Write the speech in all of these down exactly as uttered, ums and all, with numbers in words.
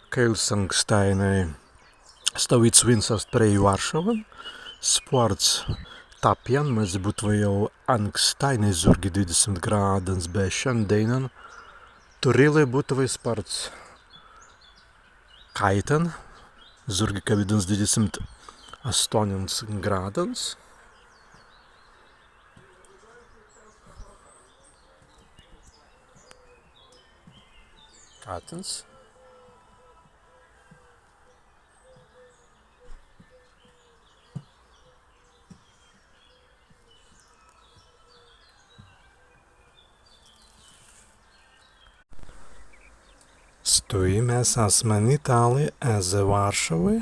Kaīls ankstāinai. Stawīds wins ast prei Waršawan. Spārts tapjan, mazzi būtwei jāu ankstāinai, zūrgi dwidesimts grādans, be šandēinan turīlai būtwei spārts kāitan, zūrgi kawīdans dwidesimts astōnins grādans. Kātins. Stwi mes asma ni tāli ezze Waršawai,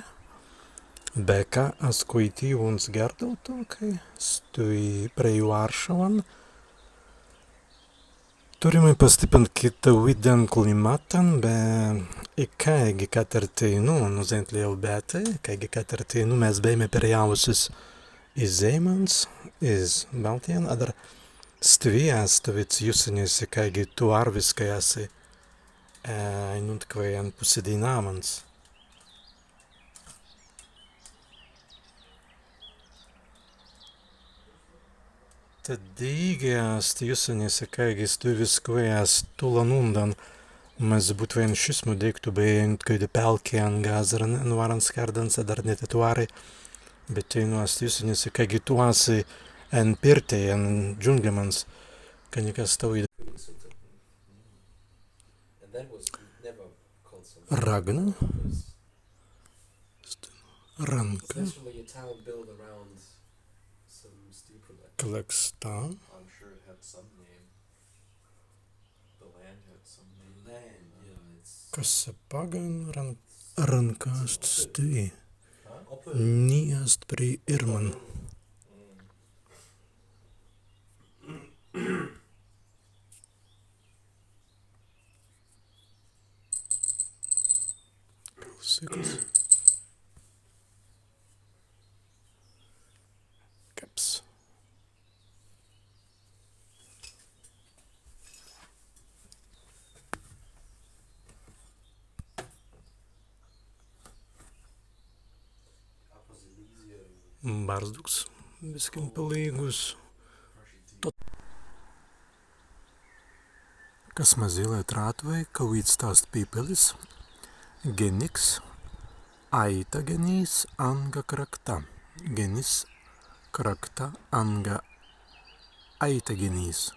be ka as kwaitīwuns gērdautun, kāi stwi prei Waršawan turrimai pastippan kitawīdan klimātan, be ikāigi katrā teinū, nu, zentli jāu bētai, ikāigi katrā teinū mes bēimai perjāwusis iz zēimans, iz Baltijan, adder stwi ast stawīds jussenis, ikāigi tū arwiskai assi, ē, ainuntkwēi en pussideinamans. Tēt dīgi ast jussenis, ikāigi stwi wiskwēi ast tūlan undan, mazzi būtwei en šismu deīktu bēi en kawīdi pelki anga azzaran, en wārans kērdans, adder ni tīt wāri, be teinū ast jussenis, ikāigi tū assi en pirtei, en džunglimans, ka nika stawīda. Ragna. Ranka. Kleksta. Kasse paggan ran-, ranka ast stwi. Ni ast prei īrman. Klausīkis. Kaps. Bārzduks, biskin palīgus. Kas mazīlai trātwei, kawīds ast pippelis, geniks, aītagenis anga krakta. Genis, krakta anga aītagenis.